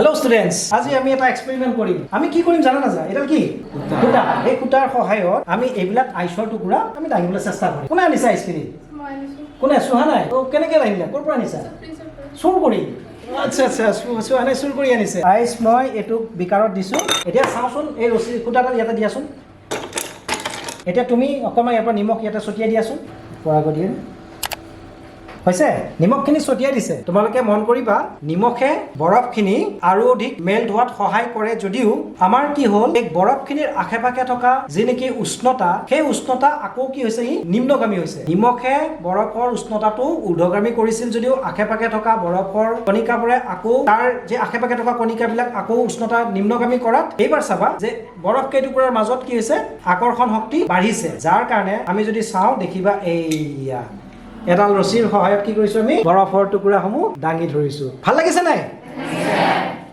Hello' students, আজি আমি এটা এক্সপেৰিমেণ্ট কৰিম। আমি কি কৰিম জানা নাজা? এইডাল কি? সূতা। এই সূতাৰ সহায়ত আমি এইবিলাক আইচৰ টুকুৰা আমি দাঙিবলৈ চেষ্টা কৰিম। কোনে আনিছে আইচখিনি? মই আনিছোঁ। কোনে? চোহা নাই? ত' কেনেকৈ দাঙিলে? ক'ৰ পৰা আনিছা? ফ্ৰিজৰ পৰা। চুৰ কৰি? আচ্ছা, চোহানে চুৰ কৰি আনিছে আইচ। মই এইটোক বিকাৰত দিছোঁ। এতিয়া চাওঁচোন, এই ৰছী সূতাডাল ইয়াতে দিয়াচোন। এতিয়া তুমি অকণমান ইয়াৰ পৰা নিমখ ইয়াতে ছটিয়াই দিয়াচোন। পৰাগত দিয়ে হৈছে, নিমখখিনি ছটিয়াই দিছে। তোমালোকে মন কৰিবা, নিমখে বৰফখিনি আৰু অধিক মেল্ট হোৱাত সহায় কৰে যদিও আমাৰ কি হ'ল, এই বৰফখিনিৰ আশে পাশে থকা যি নেকি উষ্ণতা, সেই উষ্ণতা আকৌ কি হৈছে? ই নিম্নগামী হৈছে। নিমখে বৰফৰ উষ্ণতাটো ঊৰ্ধগামী কৰিছিল যদিও আশে পাশে থকা বৰফৰ কণিকাবোৰে আকৌ তাৰ যে আশে পাশে থকা কণিকাবিলাক আকৌ উষ্ণতা নিম্নগামী কৰাত এইবাৰ চাবা যে বৰফ কেইটুকুৰাৰ মাজত কি হৈছে? আকৰ্ষণ শক্তি বাঢ়িছে। যাৰ কাৰণে আমি যদি চাওঁ, দেখিবা এইয়া এডাল ৰছীৰ সহায়ত কি কৰিছো আমি? বৰফৰ টুকুৰাসমূহ দাঙি ধৰিছো। ভাল লাগিছে নাই?